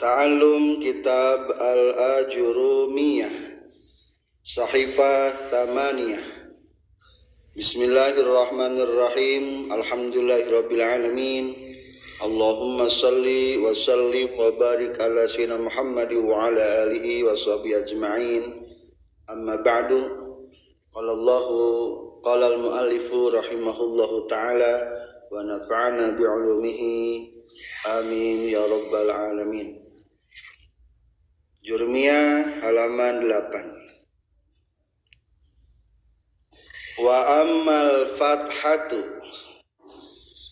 Ta'allum Kitab Al-Ajurumiyah Sahifah Thamaniyah. Bismillahirrahmanirrahim. Alhamdulillahirabbil alamin. Allahumma salli wa sallim wa barik ala sayyidina Muhammad wa ala alihi wa sahbihi ajma'in. Amma ba'du. Qala Allahu qala al-muallifu rahimahullahu ta'ala wa nafa'ana bi'ulumihi. Amin ya rabbal alamin. Jurmiyah halaman 8. Wa ammal fathatu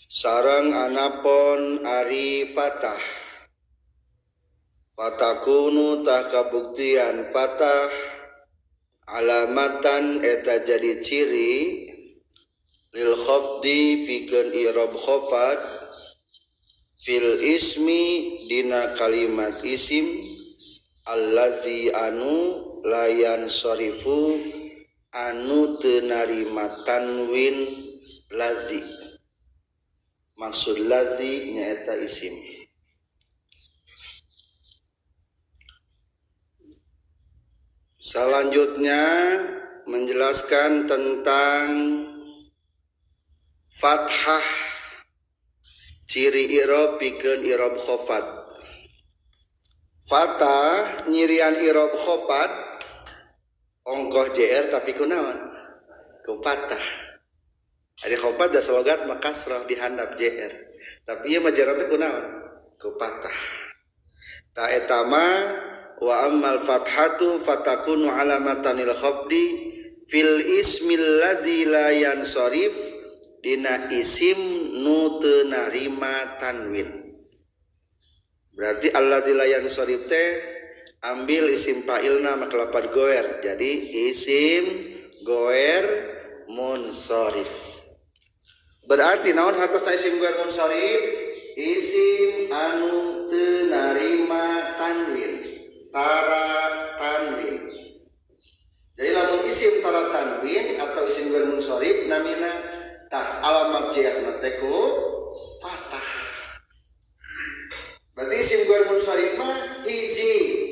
sareng anapon ari fathah, fatakunu tah kabuktian fathah alamatan eta jadi ciri lil khafdi pikeun i'rab khafat fil ismi dina kalimat isim allazi anu layan sorifu anu teu narima tanwin lazi. Maksud lazi nyaeta isim. Selanjutnya menjelaskan tentang fathah ciri i'rab pikeun i'rab khafat. Fathah nyirian i'rab khafat ongkoh jr tapi kunaon ku patah. Ari khafat da slogat mah kasrah di handap jr, tapi ieu mah jr teh kunaon ku patah. Ta eta mah wa ammal fathatu fatakunu alamatanil khafdi fil ismil ladzi la yansarif dina isim nu teu narima tanwin. Berarti allazi la yansarif teh ambil isim fa'ilna maka lapan goer, jadi isim goer munsharif. Berarti naon hartosna isim goer munsharif? Isim anu teu narima tanwin, tara tanwin. Jadi lamun isim tara tanwin atau isim goer munsharif namina tah alamat jarna teh ku patah. Berarti isim goer munsharif mah hiji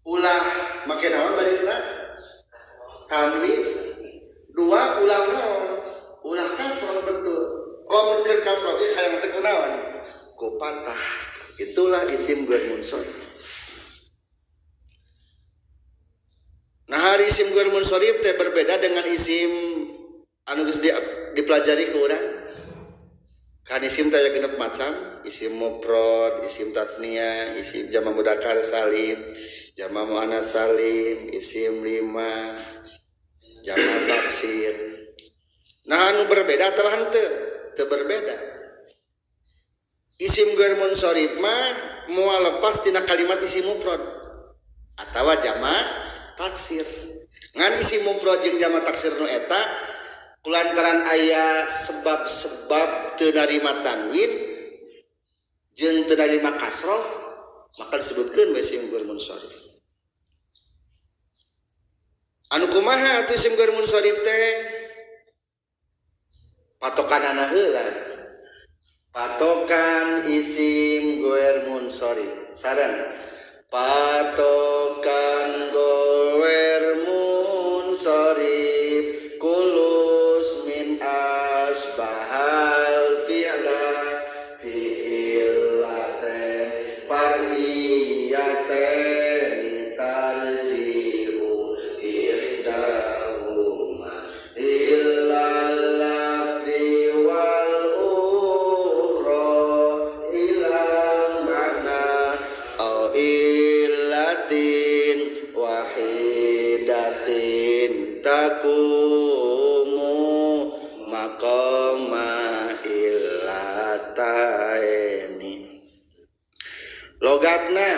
ulah make naon barisna tanwin, dua ulah naon ulah kasrah betul. Lamun keur kasrah ge hayang teh kunaon ku patah. Itulah isim goer munsharif. Nah, hari isim goer munsharif teh berbeda dengan isim anu geus dipelajari ku urang. Kan isim teh aya genep macam, isim mufrad, isim tasniyah, isim jama mudzakkar salim, jama muannats salim, isim lima, jama taksir. Nah, anu berbeda atawa henteu? Teu berbeda. Isim goer munsharif mah moal lepas tina kalimat isim mufrad atawa jama taksir. Ngan isim mufrad jeung jama taksir nu eta kulantaran aya sebab-sebab teu narima tanwin jeung teu narima kasroh, maka disebutkeun we isim goer munsharif. Anu kumaha atuh isim goer munsharif teh? Patokanana heula. Patokan isim goer munsharif sareng patokan goer munsharif kulus min asbahal fi'la fi'late fariyate tarji'u ihdahuma illal lafzi wal ukhra ilal ma'na au illatin wahidatin taqumu maqama illataini. Logatna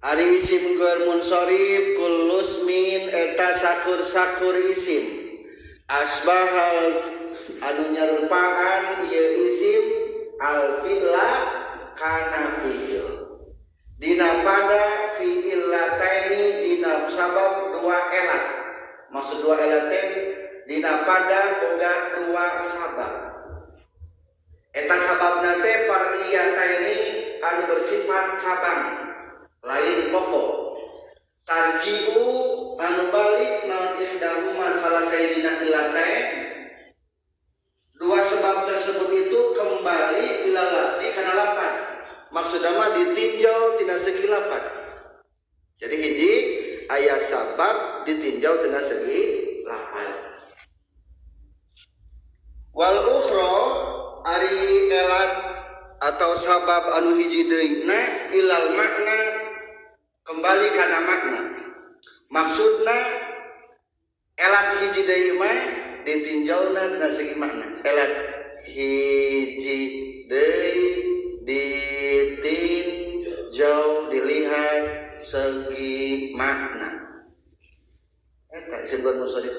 ari isim goer munsharif kullus min eta sakur-sakur isim asbahal anu nyarupaan ieu isim al fi'la kana fi'il dina pada fi'illataini dina sabab dua elat. Maksud dua elat teh dina pada boga dua sabab. Eta sababna teh far'iyataini anu bersifat cabang lain pokok. Tarji'u anu balik naon ihdahuma salah sayidina illatain, dua sebab tersebut itu kembali ila labdi kana lapan. Maksudna mah ditinjau tina segi lapan. Jadi hiji aya sabab ditinjau tina segi lapan. Wal ukhra ari elat atau sabab anu hiji deui na ilal makna, kembali kana makna. Maksudna elat hiji deui mah ditinjauna tina segi makna. Elat hiji deui ditinjau dilihat segi makna. Eta disebut musodif.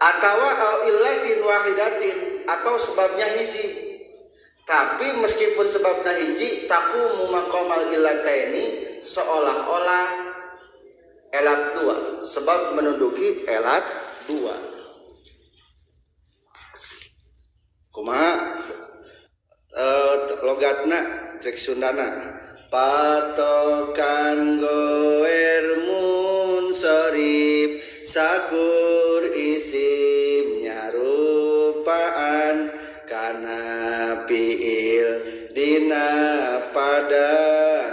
Atawa au illatin wahidatin, atau sebabnya hiji. Tapi meskipun sebabnya hiji, taqumu maqamal illataini, seolah-olah elat dua, sebab menduduki elat dua. Kumaha logatna cek Sundana, patokan goer munsorif sakur isim nyarupaan kana fiil dina pada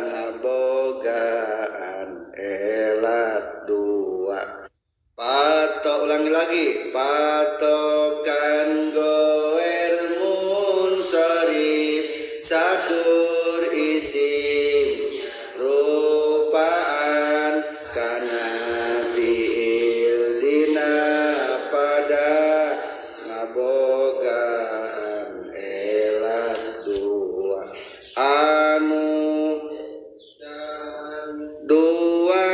ngabogaan elat dua. Patok, ulangi lagi, patokan goer munsorif sakur isim rupaan kana fiil dina pada ngabogaan elat dua. Anu dua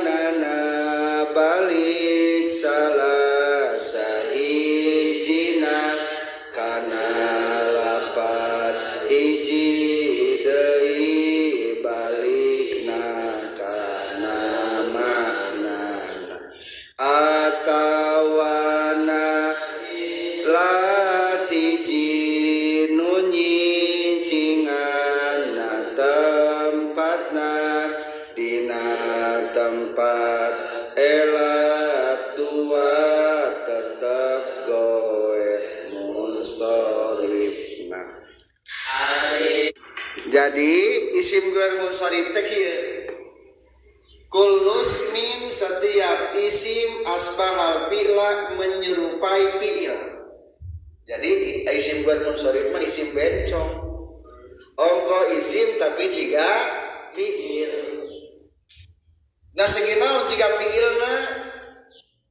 nana balik salah sahijina kana lapat hiji deui balikna kana maknana atawana latiji nu nyincingan na tempatna dina tempat elat dua tetep goer munsorifna. Jadi isim goer munsorif teh kieu, kullus min setiap isim asbahal fi'la menyerupai fi'il. Jadi isim goer munsorif mah isim bencong, ongko isim tapi jika fi'il. Nah segi naon jika fi'ilna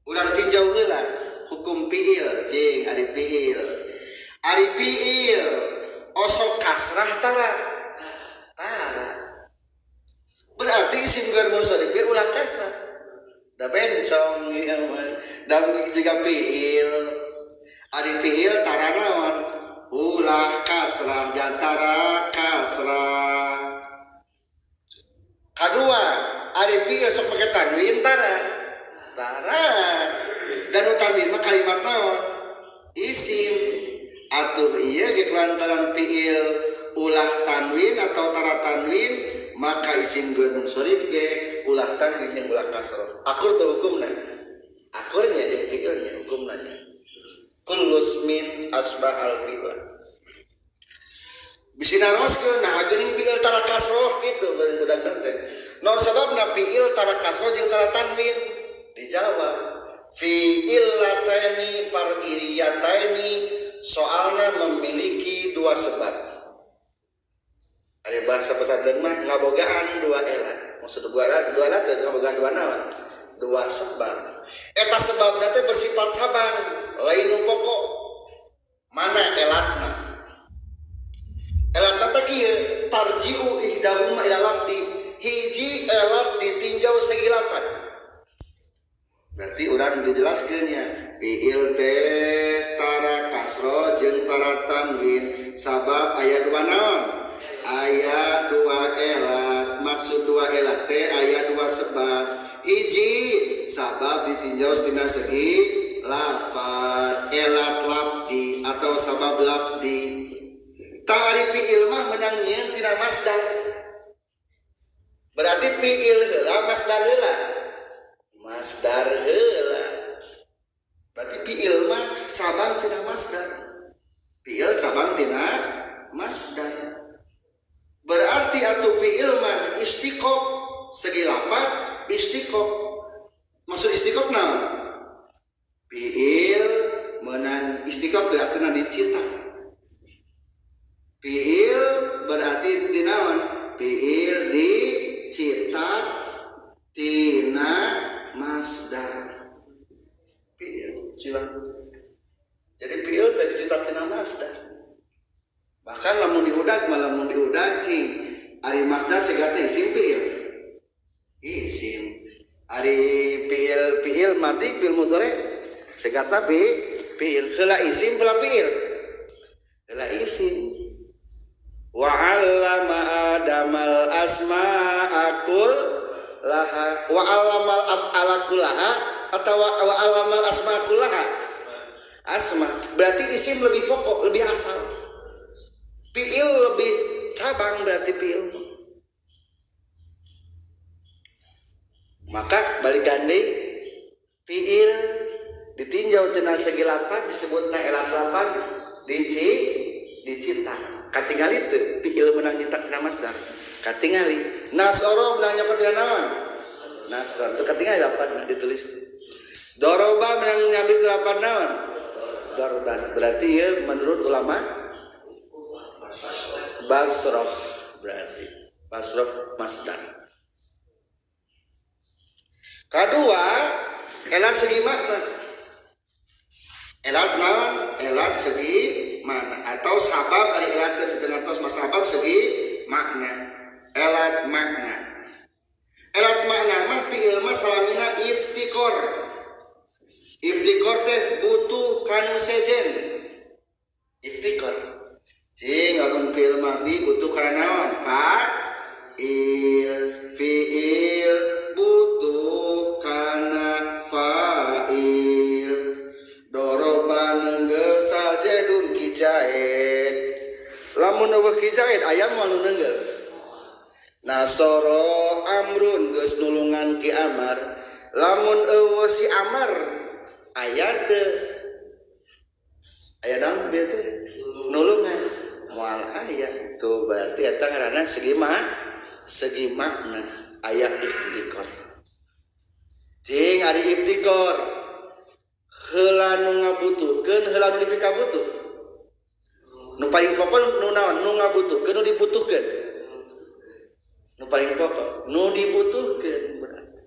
urang tinjau heula hukum fi'il jeung ari fi'il. Ari fi'il osok kasrah tara. Tara. Berarti isim goer munsorif ge ulah kasrah. Da bencong ieu mah. Da jika fi'il. Ari fi'il tara naon? Ulah kasrah jantara kasrah. Kadua, ari fi'il sok make tanwin tara. Tara. Dan tanwin mah kalimat naon? Isim. Atuh ieu ge kulantaran fi'il ulah tanwin atau tara tanwin, maka isim goer munsorif ge ulah tanwin jeung ulah kasrah. Akur teu hukumna? Akurnya jeung fi'ilnya hukumna nya. Kullus min asbahal fi'la. Bisi naroskeun nah geuning fi'il tara kasroh kitu beureun budak teh. Naon sababna fi'il tara kasroh jeung tara tanwin? Dijawab fi'il lataini far'iyataini, soalna memiliki dua sebab. Ari bahasa pesantren mah ngabogaan dua elat. Maksud dua elat teh ngabogaan dua naon? Dua sebab. Eta sebabna teh bersifat cabang, lain nu pokok. Mana elatna? Elatna teh kieu, tarji'u ihdahuma ila labdi. Hiji elat ditinjau segi lapan. Berarti urang dijelaskeun nya, fi'il teh tara kasro jeung tara tanwin sabab aya dua naon? Aya dua elat. Maksud dua elat teh aya dua sebab. Hiji sabab ditinjau tina segi lapan, elat labdi atau sabab labdi. Tah ari fi'il mah menang nyieun tina masdar. Berarti fiil heula masdar heula. Masdar heula. Berarti fiil mah cabang tina masdar. Fiil cabang tina masdar. Berarti atuh fiil mah istiqoq segi lapat istiqoq. Maksud istiqoq naon? Fiil menang istiqoq teh artina dicita. Fiil berarti dinaon? Fiil dicita tina masdar. Fiil cila. Jadi fiil teh dicita tina masdar. Bahkan lamun diudag mah lamun diudag cing ari masdar siga teh isim fiil. Isim. Ari fiil fiil mati fiil mudhari segata fi fiil heula isim heula fiil. Heula isim. Wa 'allama adamal asma'a kullaha wa 'allamal af'ala kullaha atawa wa 'allamal asma'a kullaha. Asma berarti isim lebih pokok, lebih asal. Fiil lebih cabang berarti fiil. Maka balikan deui fiil ditinjau tina segi lapan disebutna elat lapan dicita. Katingali teu fiil meunang nyitak tina masdar. Katingali nasoro meunang nyokot tina naon? Nasron teu katingali lapan ditulis. Doroba meunang nyambit lapan naon? Dorban. Berarti ieu menurut ulama Basroh berarti Basroh masdar. Kedua, elat segi makna. Elat naon? Elat segi makna atau sabab ari elat teh ditengartos mah sabab segi makna. Elat makna. Elat makna mah fiil mah salamina iftikor. Iftikor teh butuh kanu sejen. Iftikor. Cing lamun fiil madi butuh kana naon? Fa'il. Fiil butuh kana fa'il. Doroba nenggel sajedun kijaid. Lamun eueuh kijaid aya moal nu nenggel. Nasoro amrun geus nulungan ki Amar. Lamun eueuh si Amar aya teu aya naon bieu teh? Nulungan moal aya. Tuh berarti eta ngaranna segi makna aya iftikor. Cing ari iftikor heula nu ngabutuhkeun heula nu dipikabutuh. Nu paling pokok nu naon? Nu ngabutuhkeun nu dibutuhkeun. Nu paling pokok nu dibutuhkeun berarti.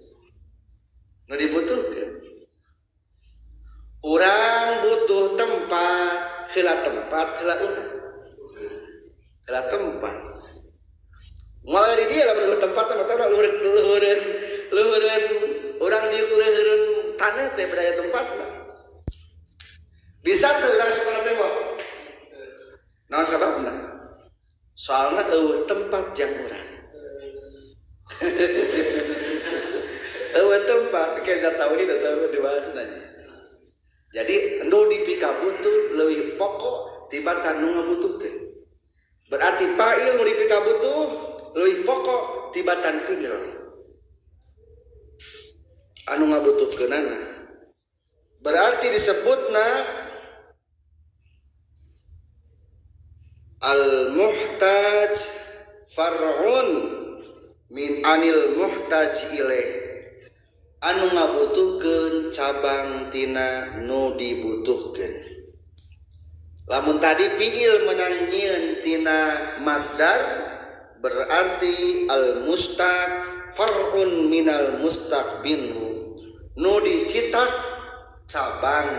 Nu dibutuhkeun. Urang butuh tempat, heula tempat heula urang. Heula tempat. Malah di dia lah butuh tempat mah teh luhureun luhureun urang diuk luhureun tanah teh berdaya tempatna. Bisa tuh urang sekolah tembok. Naon sababna? Soalna eueuh tempat jang urang. Eueuh tempat kita tauhid atau dibahas nanya. Jadi nu dipikabutuh leuwih pokok tibatan nu ngabutuhkeun. Berarti fa'il nu dipikabutuh leuwih pokok tibatan fi'il. Anu ngabutuhkeunana. Berarti disebutna al-muhtaj far'un min anil muhtaj ilaih. Anu ngabutuhkeun cabang tina nu dibutuhkeun. Lamun tadi fiil menang nyieun tina masdar berarti al mustaq far'un minal mustaq minhu. Nu dicitak cabang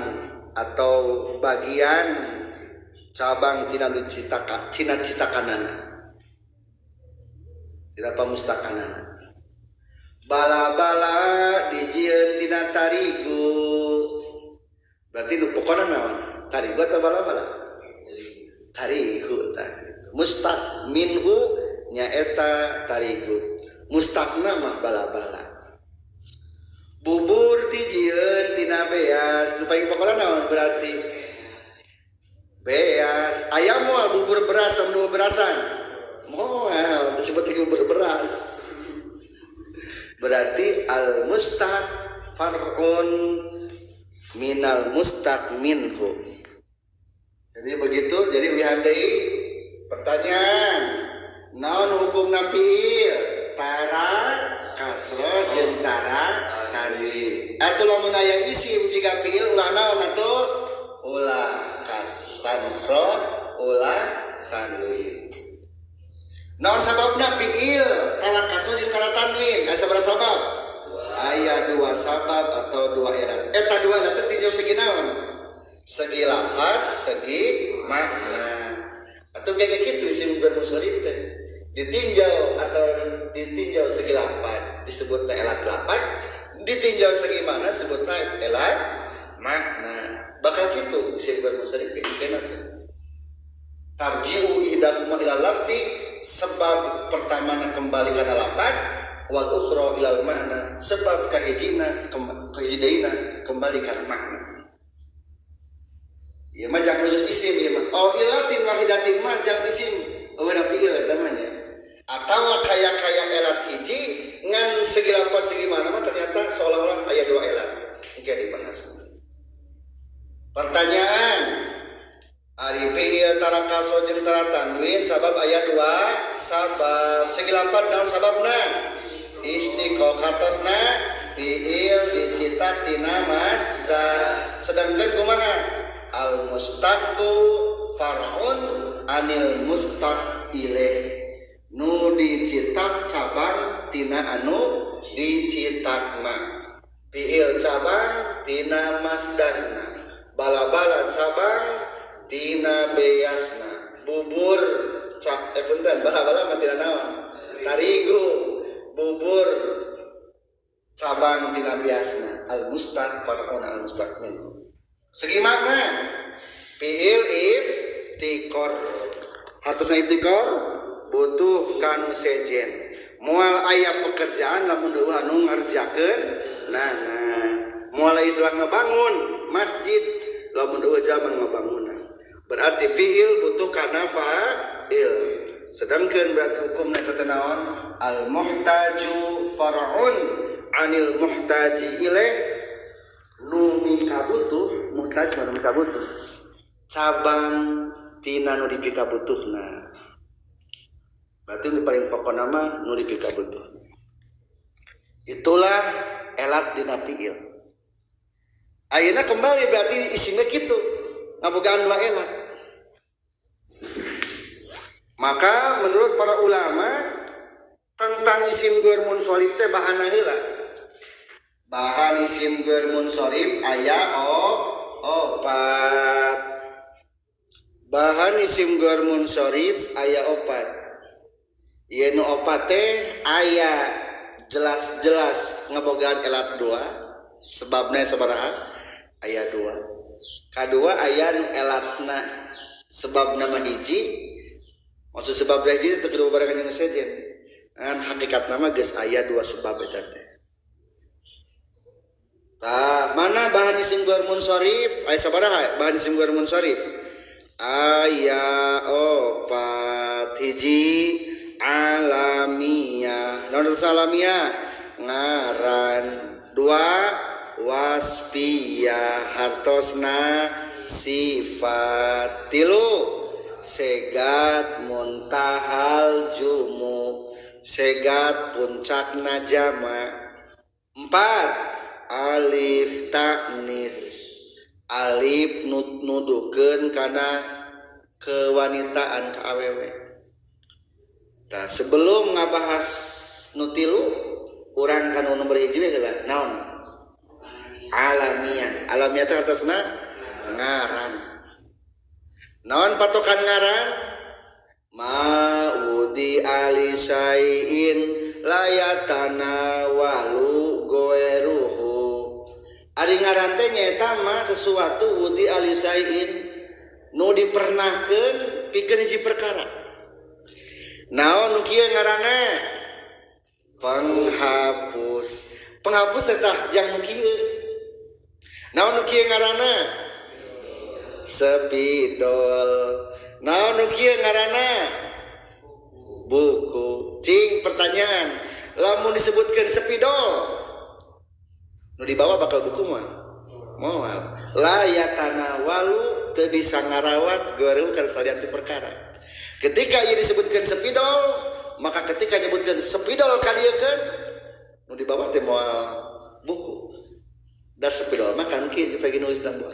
atau bagian cabang tina nu dicitaka cina citakanana. Tina pamustakanana. Bala-bala dijieun tina tarigu. Berarti nu pokona naon? Tarigu atau bala-bala? Tarigu tah gitu. Mustaq minhu nyaeta tarigu. Mustaqna mah bala-bala. Bubur dijieun tina beas. Nu paling pokona naon berarti? Beas. Aya moal bubur beras lamun berasan? Moal. Berarti al mustaq far'un minal mustaq minhu. Jadi begitu. Jadi uihan deui pertanyaan, naon hukumna fiil tara kasroh jeung tara tanwin? Atuh lamun aya isim jika fiil ulah naon atuh? Ulah kas tanroh, ulah tanwin. Naon sababna fiil tara kasroh jeung tara tanwin? Aya sabaraha sabab? Aya dua sabab atau dua ilat. Eta dua ilat teh tinjau segi naon? Segi lapat, segi makna. Atau kayak gitu isim bermusharif teh ditinjau atau ditinjau segi lapat disebutna elat lapat, ditinjau segi mana sebutna elat makna. Bakal gitu isim bermusharif kayak teh tarji'u ihdahuma ila lafdi, sebab pertama kembali kana lapat, wal ukhra ilal makna, sebab kahijina kahijidaina kembali kana makna. Ieu mah jang khusus isim ieu mah. Oh ilatin wahidatin mah jang isim eueuh fiil eta mah nya. Atawa kaya-kaya elat hiji ngan segi lapat segi mana mah ternyata seolah-olah aya dua elat. Engke dibahas. Pertanyaan, ari fiil tara kasroh jeung tara tanwin sabab aya dua sabab. Segi lapat naon sababna? Istiqoq hartosna fiil dicitak tina masdar. Sedangkan kumaha? Al mustaqu far'un anil mustaq ilaih, nu dicitak cabang tina anu dicitakna. Fiil cabang tina masdarna, bala-bala cabang tina beasna, bubur cap punten bala-bala mah tina naon? Tarigu. Bubur cabang tina beasna. Al mustaq far'un al mustaq minhu. Segi makna fiil iftikor, hartosna iftikor butuh kanu sejen, moal aya pekerjaan lamun eueuh anu ngarjakeun. Nah, moal istilah ngebangun masjid lamun eueuh zaman ngebangunan. Berarti fiil butuh kana fa'il. Sedangkan berarti hukumna teh naon? Al muhtaju far'un anil muhtaji ilaih, nu mikabutuh, muhtaj mah nu mikabutuh, cabang tina nu dipikabutuhna. Berarti nu paling pokona mah nu dipikabutuh. Itulah elat dina fiil. Ayeuna kembali berarti isimna kitu, ngabogaan dua elat. Maka menurut para ulama tentang isim ghair munsharif teh bahana heula. Bahan isim ghair munsharif aya opat. Bahan isim ghair munsharif aya opat. Ieu nu opat teh aya jelas-jelas ngebogaan elat dua, sebabna sabaraha? Aya dua. Kadua aya nu elatna sebabna mah hiji. Maksud sebab hiji teu kudu barengan jeung sejen. Ngan hakikatna mah geus aya dua sebab eta teh. Tah, mana bahan isim ghair munsharif? Aya sabaraha bahan isim ghair munsharif? Aya opat. Hiji alamiah. Naon alamiah? Ngaran. Dua wasfiyah, hartosna sifat. Tilu segat muntahal jumu, segat puncakna jama. Empat alif taknis, alif nuduhkeun kana kewanitaan ka awewe. Tah, sebelum ngabahas nu tilu, urang kana nomor hiji we heula. Naon? Alamiah. Alamiah teh hartosna ngaran. Naon patokan ngaran? Ma wudi ali syai'in layatana walu goeruhu. Ari ngaran teh nyaeta mah sesuatu wudi ali syai'in nu dipernahkeun pikeun hiji perkara. Naon nu kieu ngaranna? Penghapus. Penghapus teh tah yang nu kieu. Naon nu kieu ngaranna? Spidol. Naon nu kieu ngaranna? Buku. Cing pertanyaan, Lamun disebutkeun spidol nu dibawa bakal buku mah moal la yatanawalu teu bisa ngarawat guru kana salian ti perkara. Ketika ieu disebutkeun spidol maka ketika nyebutkeun spidol kadiekeun nu dibawa teh moal buku. Da spidol mah kan kieu lagi nulis nambor.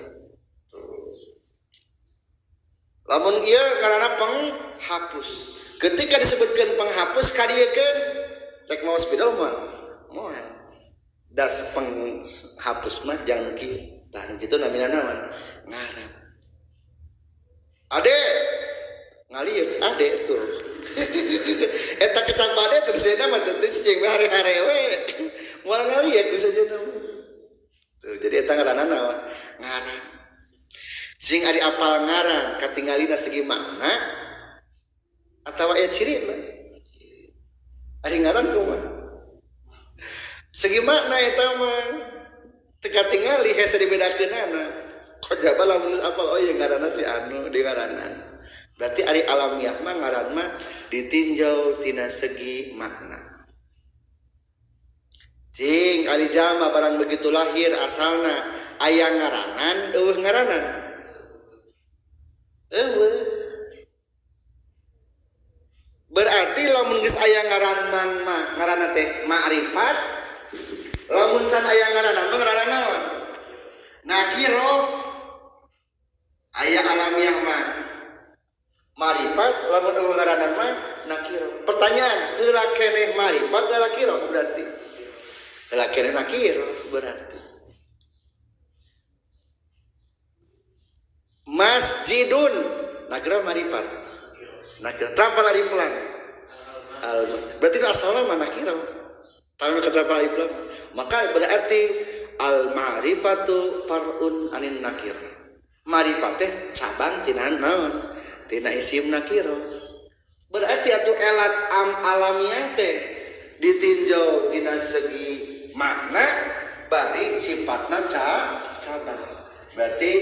Lamun ieu ngaranna penghapus. Ketika disebutkeun penghapus kadiekeun rek mawa spidol moal moal. Das penghapus mah jangan kieu. Tah kitu namina naon? Ngaran. Ade ngalieu ade tuh. Eta kecap ade teh disena mah teu cicing we hare-hare we. Moal ngalieu ku sajeuna. Tuh jadi eta ngaranna naon? Ngaran. Sing ari apal ngaran katingalina segi makna atawa aya cirina. Ari ngaran kumaha? Segi makna eta mah teu katingali hese dibedakeunana. Kojaba lamun geus apal oh ieu ngaranna si anu di ngaranan. Berarti ari alamiah mah ngaran mah ditinjau tina segi makna. Cing ari jalma barang begitu lahir asalna aya ngaranan eueuh ngaranan. Eueuh. Berarti lamun geus aya ngaranan mah ngaranna teh ma'rifat. Lamun can aya ngaranan mah ngaranna naon? Nakiro. Aya alamiah mah ma'rifat, lamun eueuh ngaranan mah nakiro. Pertanyaan, heula keneh ma'rifat heula nakiro berarti. Heula keneh nakiro berarti. Masjidun nakiro ma'rifat. Nakiro terapal alif lam. Berarti itu asalna mah nakiro. Tapi keterapal alif lam, maka berarti al ma'rifatu far'un anin nakir. Ma'rifat teh cabang tina naon? Tina isim nakiro. Berarti atuh elat am alamiah teh ditinjau tina segi makna bari sifatna cabang. Berarti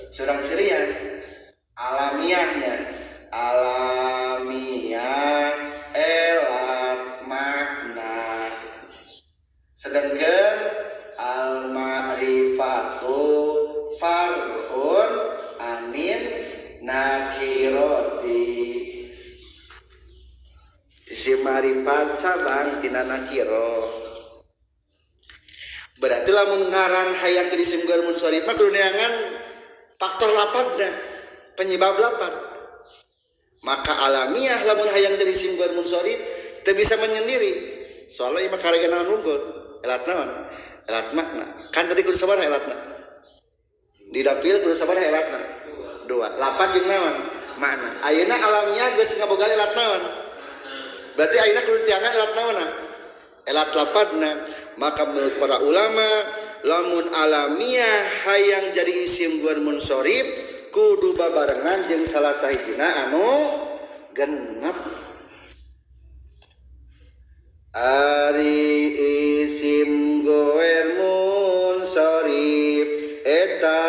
surang cirian alamiahnya alamiah elat makna. Sedangkan al ma'rifatu far'un anin nakiroti. Isi ma'rifat cabang tina nakiro. Berarti lamun ngaran hayang jadi isim ghair munsharif mah kudu neangan faktor lapadna, penyebab lapad. Maka alamiah lamun hayang jadi isim ghair munsharif teu bisa menyendiri. Soalnya ieu mah karega naon unggul, elat naon? Elat makna. Kan tadi kudu sabaraha elatna? Di dapil kudu sabaraha elatna? Dua. Lapat jeung naon? Makna. Ayeuna alamiah geus ngabogaan elat naon? Berarti ayeuna kudu tiangan elat naonna? Elat lapadna. Maka menurut para ulama lamun alamiah hayang jadi isim ghair munsharif kudu babarengan jeung salah sahijina anu genep. Ari isim ghair munsharif eta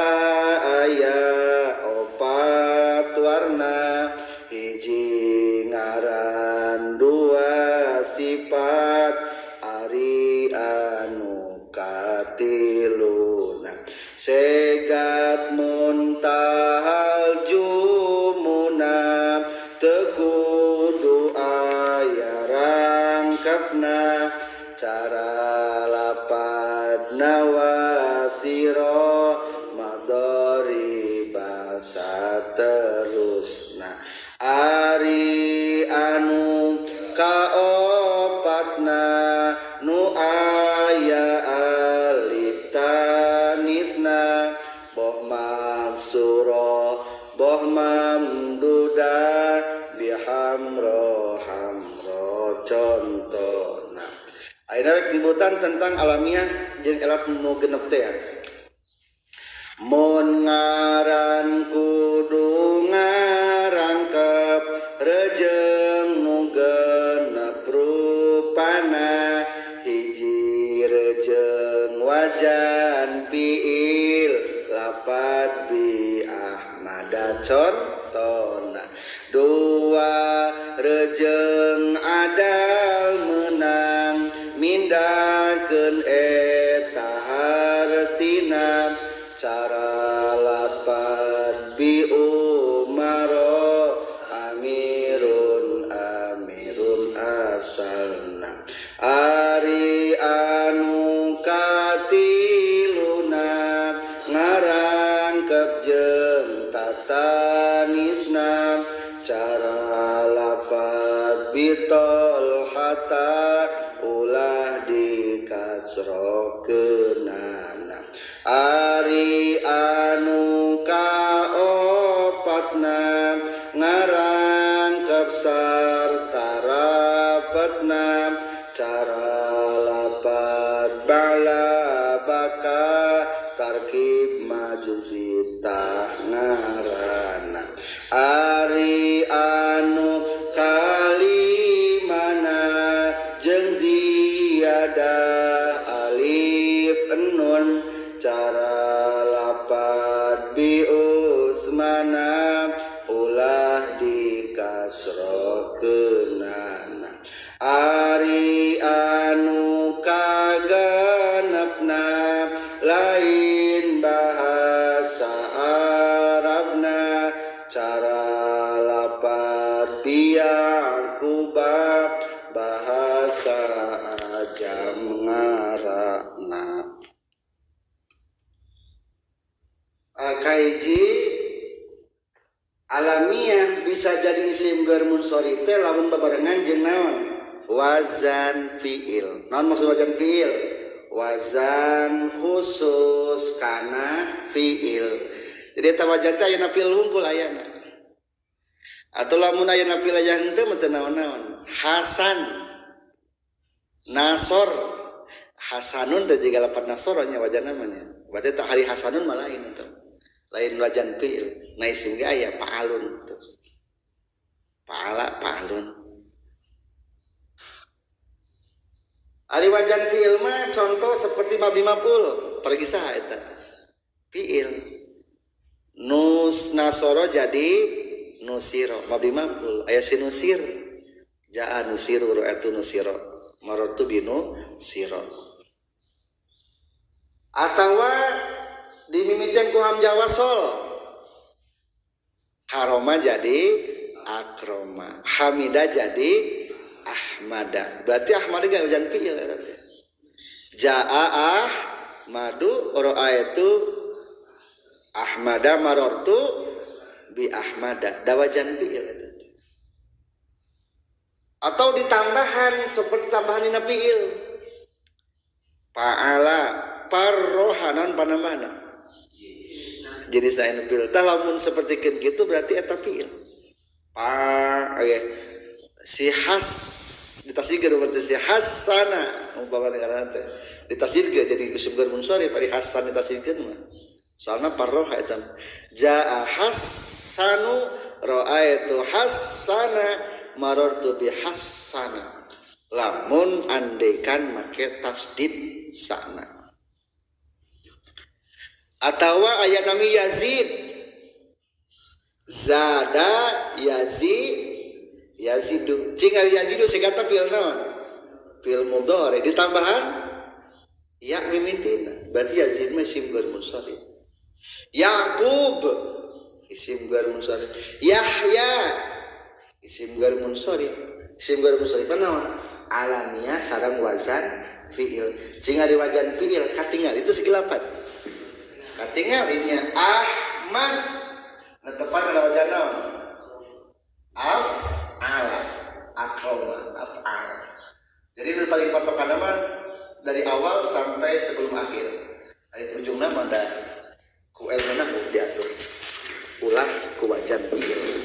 aya opat warna, hiji ngaran dua sifat ari anu katiluna segat muntahal jumuna teu kudu aya rangkepna cara lapadna wasiro madori basa terusna ari anu kaopatna nu aya alif tanisna boh maksuro boh mamduda bihamro hamro contona. Ayeuna rek dibutan tentang alamiah jeung elat nu genep teh. Mun ngaran kudu ngarangkep rejeng nu genep rupana, hiji rejeng wajan fiil lapad bi ahmada contona, dua rejeng adal menang Dipindahkeun eta hartina cara lapad bi umaro amirun amirun asalna. Ari anu katiluna ngarangkep jeung tatanisna cara lapad bitol hata ulah dikasrohkeunana. Ari anu kaopatna ngarangkep sarta rapatna cara lapad bala baka tarkib majuzitah ngaranna. Ari anu kalimana jeung ziyadah alif nun cara lapad bi usmana ulah dikasrohkeunana. Ari anu kagenepna lain bahasa Arabna cara lapad bi Yaquba bahasa ajam ngaranna. Kaiji alamiah bisa jadi isim ghair munsharif teh lamun babarengan jeung naon? Wazan fiil. Naon maksud wazan fiil? Wazan khusus kana fiil. Jadi eta wazan teh ayana fiil wungkul ayana. Atau lamun ayana fiil aya henteu mah teu naon-naon. Hasan Nasor Hasanun teh jiga lapat Nasor nya wazan namanya. Berarti tak hari Hasanun mah lain itu. Lain wajan fiil. Nah isim ge aya fa'alun tuh. Fa'ala fa'alun. Ari wajan fiil mah contoh seperti mabni maf'ul, pergi saha eta? Fiil. Nus nasoro jadi nusiro, mabni maf'ul. Aya si nusir. Jaa nusiru ru'atu nusiro. Marartu binu siro. Atawa dimimitian ku hamzah wasol. Karoma jadi akroma, hamida jadi ahmada. Berarti ahmada gak wajan fiil eta teh. Jaa ahmadu ra'aitu ahmada marartu bi ahmada. Da wajan fiil eta teh. Atau ditambahan seperti tambahan dina fiil. Fa'ala parroha naon panambahna? Jadi saya fiil. Tah lamun sapertikeun kitu berarti eta fiil. Pa oke. Si has ditasirkeun berarti si hasana umpama ngaranna teh. Ditasirkeun jadi isim ghair munsharif ari hasan ditasirkeun mah. Soalna parroha eta. Jaa hasanu ra'aitu hasana marartu bi hasana. Lamun andaikan make tasdid sana. Atawa ayat nami Yazid. Zada Yazid Yazidu. Cing ari Yazidu sigata fi'il naon? Fi'il mudhari ditambahan ya mimitina. Berarti Yazid mah isim ghair munsharif. Yaqub isim ghair munsharif. Yahya isim ghair munsharif. Isim ghair munsharif naon? Alamiah sareng wazan fi'il. Cing ari wajan fi'il katingal itu segilapan. Katingalinya Ahmad. Nah tepat ada wajan naon? Af'ala akroma af'ala. Jadi nu paling patokan mah dari awal sampai sebelum akhir. Nah, itu ujungna mah da ku ilmuna diatur. Ulah ku wajan fi'il.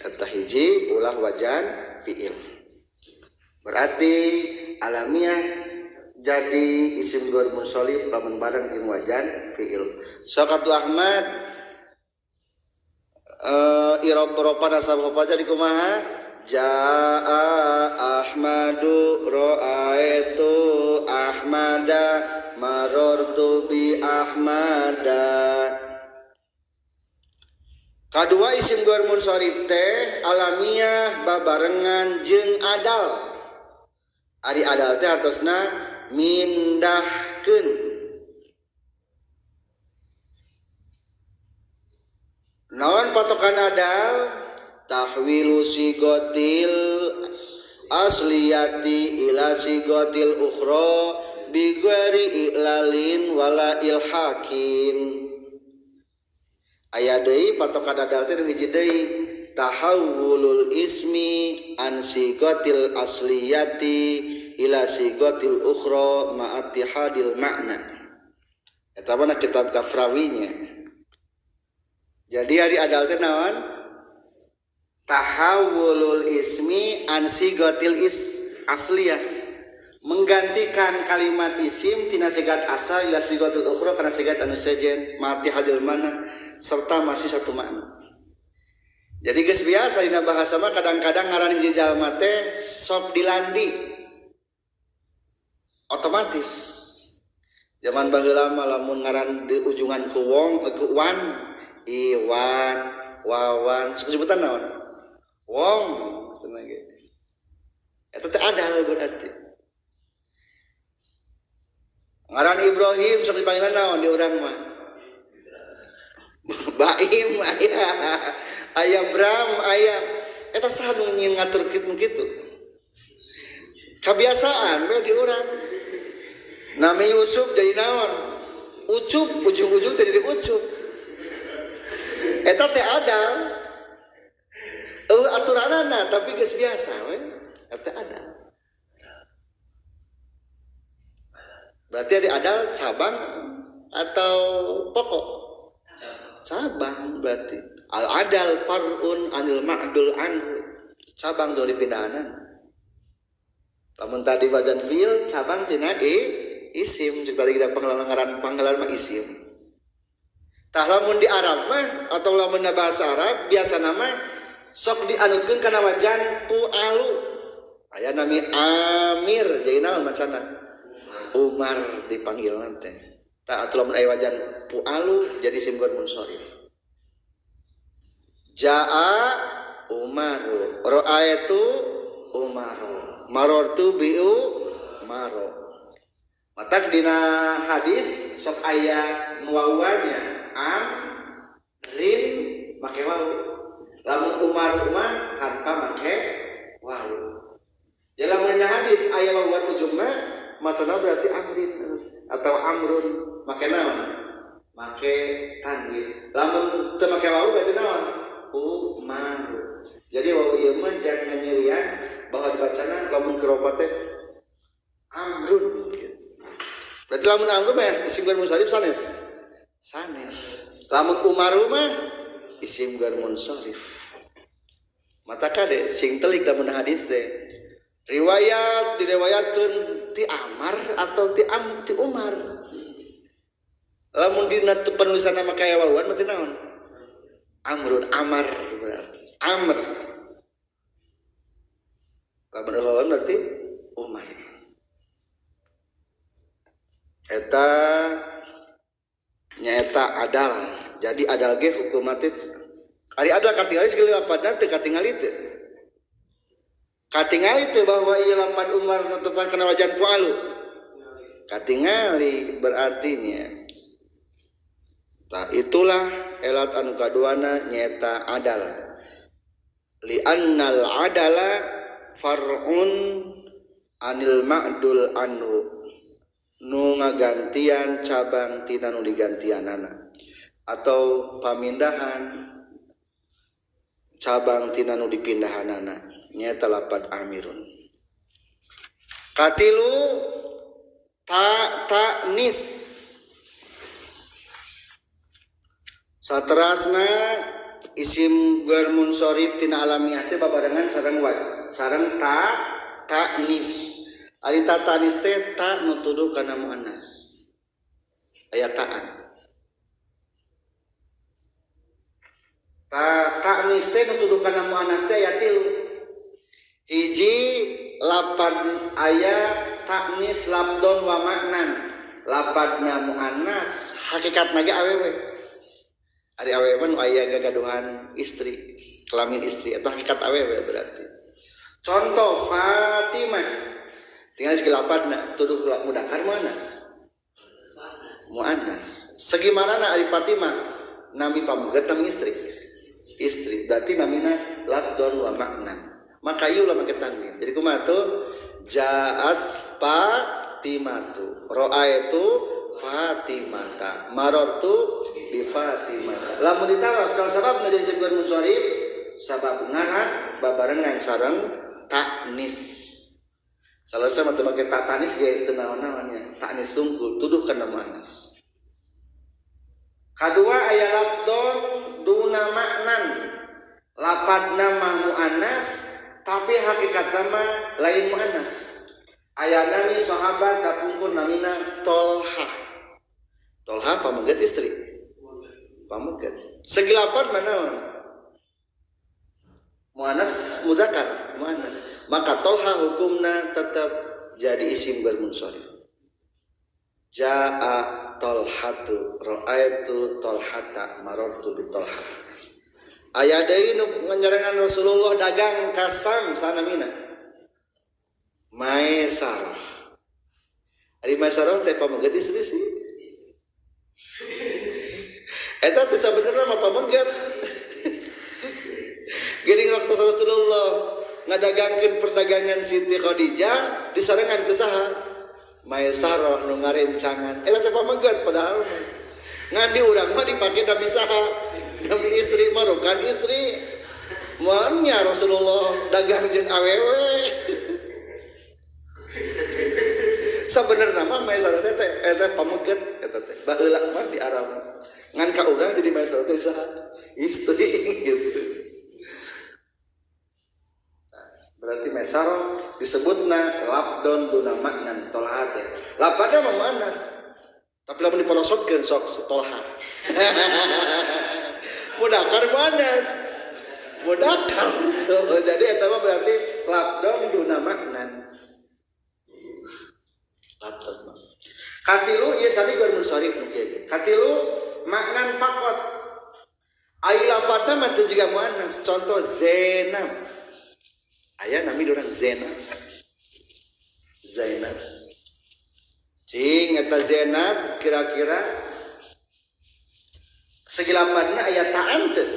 Eta hiji ulah wajan fi'il. Berarti alamiah jadi isim ghair munsharif lamun bareng jeung wajan fi'il. Sok atuh Ahmad i'rab rofa nasab khofa jadi kumaha? Jaa Ahmadu ra'aitu Ahmada marartu bi Ahmada. Kadua isim ghair munsharif teh alamiah babarengan jeung adal. Ari adal teh hartosna mindahkeun. Naon patokan adal? Tahwilu sigotil asliyati ila sigotil ukhra bighairi ilalin wala ilhakin. Aya deui patokan adal teh hiji deui, tahawulul ismi an sigotil asliyati ila sigotil ukhra ma'atihadil makna. Eta mana kitab Kafrawinya. Jadi hari adal teh naon? Tahawulul ismi an sigotil is asliyah, menggantikan kalimat isim tina sigat asal ila sigotil ukhra kana sigat anu sejen ma'atihadil makna, serta masih satu makna. Jadi geus biasa dina bahasa mah kadang-kadang ngaran hiji jalma teh sok dilandi otomatis. Zaman baheula mah lamun ngaran di ujungan ku wong ku wan, Iwan, Wawan, sebutan naon? Wong cenah ge. Eta teh adal berarti. Ngaran Ibrahim sok dipanggilan naon di urang mah? Baim aya, aya Bram aya. Eta saha nu ngatur kitu? Kabiasaan we di urang. Nami Yusuf jadi naon? Ucup, ujung-ujung teh jadi ucup. Eta teh adal. Eueuh aturanana tapi geus biasa we. Eta adal. Berarti ada adal cabang atau pokok? Cabang berarti. Al adal far'un anil ma'dul anhu. Cabang dari pindahanan. Lamun tadi wajan fiil cabang tina isim, cek tadi kita panggalan panggalan mah isim. Tah lamun di Arab mah atau lamun bahasa Arab biasa nama sok dianutkeun kana wajan pu'alu. Aya nami Amir jadi naon macana? Umar dipanggil teh. Tah atuh lamun aya wajan pu'alu jadi isim ghair munsharif. Jaa Umaru, ra'aitu Umaru, marartu bi'u maro. Matak dina hadis sok aya nuwawanya am rin make wau. Lamun Umar mah tanpa make wau. Ya lamun dina hadis aya wawan ujungna macana berarti amrin atau amrun make naon? Make tanwin. Lamun teu make wau berarti naon? Umaru. Jadi wau ieu mah jangan nyerian bahwa dibacana lamun keropa teh amrun gitu. Berarti lamun amrun mah isim ghair munsharif sanes. Sanes. Lamun umaru mah isim ghair munsharif. Mata kade sing telik lamun hadis teh. Riwayat diriwayatkeun ti Amar atau ti Am ti Umar. Lamun dina penulisan nama kaya wawan berarti naon? Amrun Amar berarti. Amr. Lamun wawan berarti Umar. Eta nyaeta adal. Jadi adal ge hukum teh ari adal katingali segala lapadna teu katingali teu. Katingali teu bahwa ieu lapad Umar netepan kana wajan fualu. Katingali berartinya. Tah itulah elat anu kaduana nyaeta adal. Li annal adala far'un anil ma'dul anhu. Nu ngagantian cabang tina nu digantianana atau pamindahan cabang tina nu dipindahanana nyaeta lapad amirun. Katilu ta ta'nis. Saterasna isim ghair munsharif tina alamiah teh babarengan sareng wa sareng ta ta'nis. Ari ta ta'nis teh ta nu tuduh kana muannas. Aya ta'an. Ta ta'nis teh nu tuduh kana muannas teh aya tilu. Hiji lapan aya ta'nis labdon wa maknan. Lapadna muannas hakikatna ge awewe. Ari awewe nu aya gagaduhan istri, kelamin istri eta hakikat awewe berarti. Contoh Fatimah. Tinggal segi lapatna tuduh mudakar muannas. Muannas. Segimanana ari Fatimah nami pameget nami istri. Istri berarti namina labdon wa maknan. Maka ieu ulah make tanwin. Jadi kumaha tuh? Ja'at Fatimatu, ra'aitu Fatimata, marartu bi Fatimata. Lamun ditaros kalau sababna jadi sebuah munsharif, sabab ngaran babarengan sareng taknis. Salah mah teu make tak tanis ge teu naon-naonnya. Taknis tungkul tuduh kana muannas. Kadua aya labdon duna maknan. Lapadna mah muannas tapi hakikatna mah lain muannas. Aya nami sahabat kapungkur namina Tolhah. Tolhah pameget istri. Pameget. Segi lapan mah naon? Muannas mudzakkar, muannas. Maka Tolhah hukumna tetap jadi isim bermunsharif. Jaa Tolhatu, ra'aitu Tolhata, marartu bi Tolhah. Aya deui nu nganjarangan Rasulullah dagang ka Sam sanamina. Maisarah. Ari Maisarah teh pameget istri sih. Eta teh sabenerna mah pameget. Geuning waktu Rasulullah ngadagangkeun perdagangan Siti Khadijah disarengan ku saha? Maisarah nu ngarencangan. Eta teh pameget padahal mah. Ngan di urang mah dipake demi saha? Demi istri, marukan istri. Moalnya Rasulullah dagang jeung awewe. Sabenerna mah Maisarah teh eta pameget eta teh. Baheula mah di Arab. Ngan ka urang jadi Maisarah teh saha? Istri gitu. Berarti Maisarah disebutna labdon duna maknan Tolha teh. Lapadna mah muannas. Tapi lamun diporosotkeun sok setolha. Mudakar muannas. Mudakar tuh. Jadi eta mah berarti labdon duna maknan. Labdon mah. Katilu ieu sami gor munsharif nu kieu. Katilu maknan pakot. Ai lapadna mah teu jiga muannas. Contoh Zainab. Aya nami dorang Zainab. Zainab. Cing eta Zainab kira-kira segi lapadna aya ta'an teu.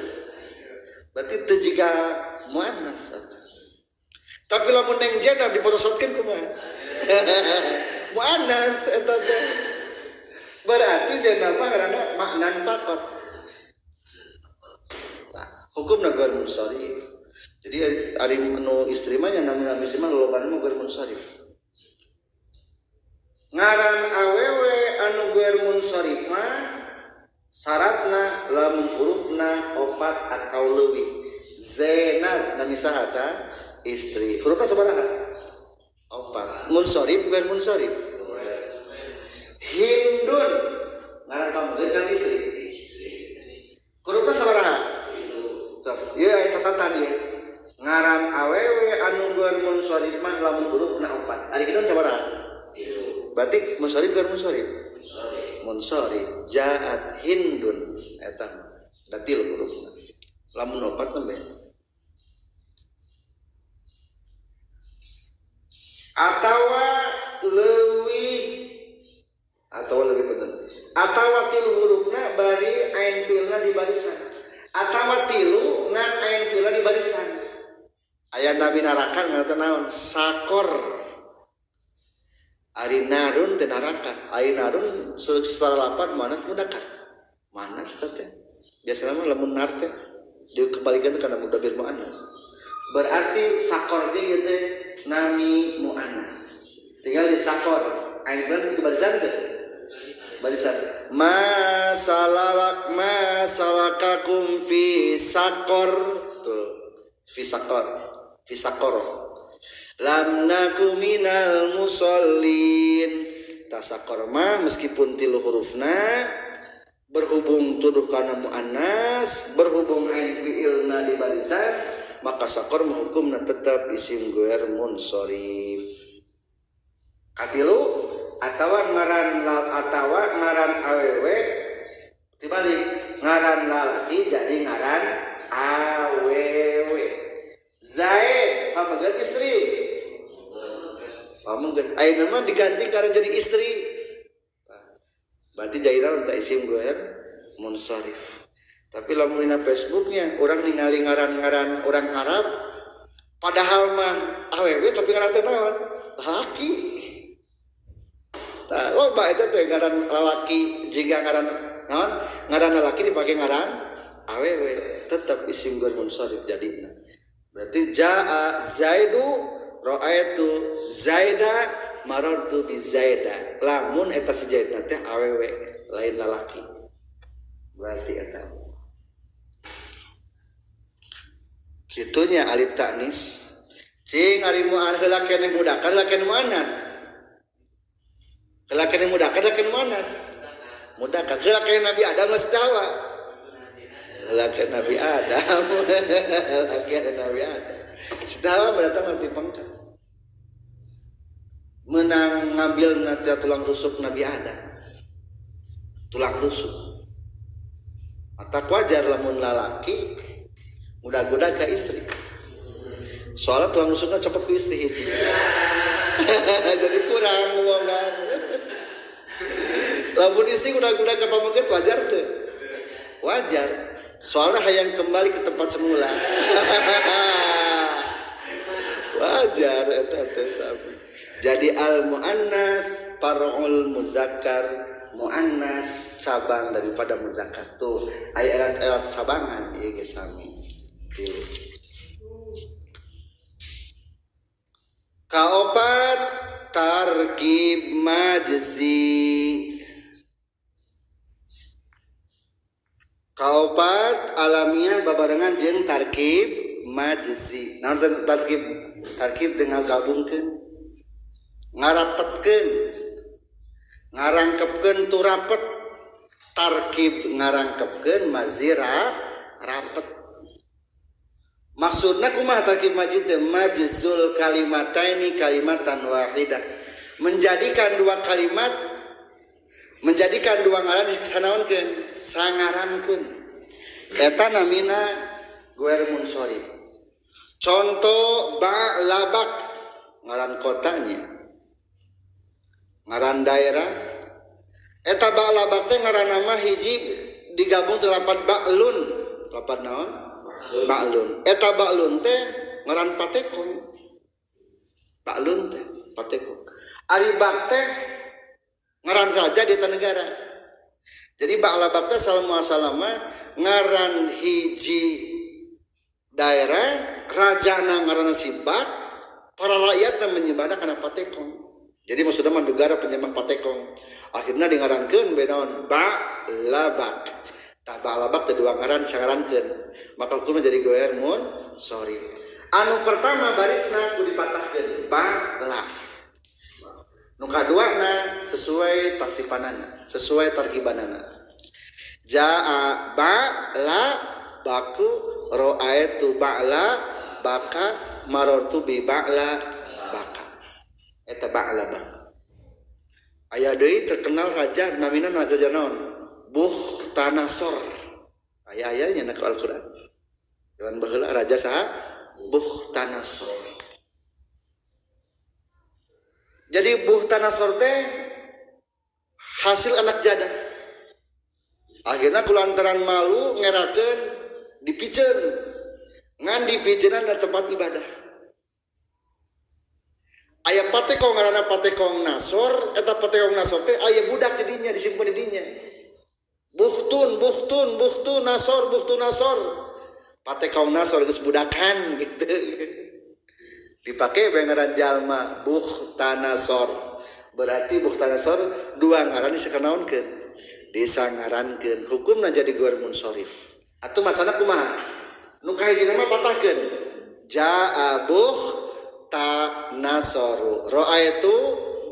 Berarti teu jiga muannas atuh. Tapi lamun neng Zainab diporosotkeun kumaha? Muannas eta teh. Berarti Zainab mah ngaranna maknan faqat. Tah, hukumna ghair munsharif. Jadi ari nu istri mah nya nami istri mah lolobana mah ghair munsharif. Ngaran awewe anu ghair munsharif mah syaratna lamun hurufna opat atau leuwih. Zainab nami saha ta? Istri. Hurufna sabaraha? Opat. Munsharif ghair munsharif? Hindun ngaran pameget kan istri. Hurufna sabaraha? Sok, ieu aya catatan ieu. Ngaran awewe anu ghair munsharif mah lamun hurufna opat. Ari hindun sabaraha? Berarti munsharif ghair munsharif? Munsharif. Ja'at Hindun eta da tilu hurufna. Lamun opat nembe. Atawa leuwih atawa leuwih punten. Atawa tilu hurufna bari ain filna di barisan. Atawa tilu ngan ain filna di barisan. Aya nabi narakan ngaranna naon? Sakor. Ari narun teh naraka. Ari narun secara lapan muannas mudakar. Muannas eta teh. Biasana mah lamun nar teh dikembalikan kana mudabir muannas. Berarti sakor ge ieu teh nami muannas. Tinggal di sakor. Ain filna di barisan teh. Barisan. Ma salalak ma salakakum fi sakor tuh. Fi sakor. Fi sakor. Lam naku minal musallin. Tasakor mah meskipun tilu hurufna berhubung tuduh kana muannas, berhubung ain fiilna di barisan, maka sakor menghukumna tetap isim ghair munsharif. Katilu atawa ngaran atawa ngaran awewe dibalik ngaran lalaki jadi ngaran awewe. Zaid pameget istri. Pameget ayeuna mah diganti karena jadi istri. Berarti jadi naon teh isim goer munsharif. Tapi lamun dina Facebooknya orang ningali ngaran-ngaran orang Arab padahal mah awewe tapi ngaran teh naon? Lalaki. Tah loba eta teh ngaran lalaki jiga ngaran naon? Ngaran lalaki dipake ngaran awewe tetap isim goer munsharif jadina. Berarti jaa Zaidu ra'aitu Zaida marartu bi Zaida. Lamun eta si Zaidna teh awewe lain lalaki. Berarti eta kitunya alif ta'nis cing ari mu'an heula keneh mudzakkar heula keneh muannats heula keneh mudzakkar heula keneh muannats mudzakkar heula keneh Nabi Adam geus tawa heula keneh Nabi Adam heula keneh Nabi Adam setawa berarti nanti pengkat menang ngambil nanti tulang rusuk Nabi Adam tulang rusuk atau wajar lamun lalaki mudah-mudah ke istri soalnya tulang rusuknya copot ku istri hiji jadi kurang omongan lamun istri mudah-mudah ke pameget wajar tuh wajar soalnya hayang kembali ke tempat semula wajar eta teh sami. Jadi al muannas par'ul muzakkar muannas cabang daripada muzakkar tuh aya erat-erat cabangan ieu ge sami. Kaopat tarkib majzi. Kaopat alamiah babarengan jeung tarkib majzi. Naon tarkib? Tarkib dengan gabungkeun, ngarapetkeun, ngarangkepkeun tu rapet. Tarkib ngarangkepkeun mazira rapet. Maksudna kumaha tarkib majzi teh? Majzul kalimataini kalimatan wahidah. Menjadikan dua kalimat, menjadikan dua ngaran disanaonkeun, sangarankeun. Eta namina goer munsharif. Contoh Ba'labak ngaran kotanya, ngaran daerah. Eta Ba'labak teh ngaran nama hiji digabung teh lapat ba'lun, lapat naon? Ba'lun. Eta ba'lun teh ngaran patekong. Ba'lun teh patekong. Ari bak teh ngaran raja di eta negara. Jadi Ba'labak teh salama ngaran hiji daerah, rajana ngaranna si Bak, para rakyatna menyembahna kana patekong. Jadi maksudna mah negara penyembah patekong. Akhirna dingarankeun we naon? Ba'labak. Tah Ba'labak teh dua ngaran sangarankeun. Maka hukumna jadi goer munsharif. Anu pertama barisna kudu dipatahkeun ba'la. Nu kaduana sesuai tasifanana, sesuai tarkibanana. Jaa ba'la baku ra'aitu ba'la baka marartu bi ba'la baka. Eta ba'la baka. Aya deui terkenal raja namina raja naon? Bukhtanasor. Aya-ayanya na Al-Qur'an. Dewan baheula raja saha? Bukhtanasor. Jadi Bukhtanasor teh hasil anak jadah. Akhirnya kulantaran malu ngerakeun dipiceun. Ngan dipiceunna na tempat ibadah. Aya patekong ngaranna patekong Nasor, eta patekong Nasor teh aya budak di dinya disimpen di dinya. Buhtun, buhtun, buhtun Nasor, buhtun Nasor. Patekong Nasor geus budakan gitu. Dipake bae ngaran jalma Bukhtanasor. Berarti Bukhtanasor dua ngaran disakanaonkeun. Disangarankeun. Hukumna jadi goer munsharif. Atuh macana kumaha? Nu kahiji mah patahkeun. Jaa buhtanasoru. Ra'aitu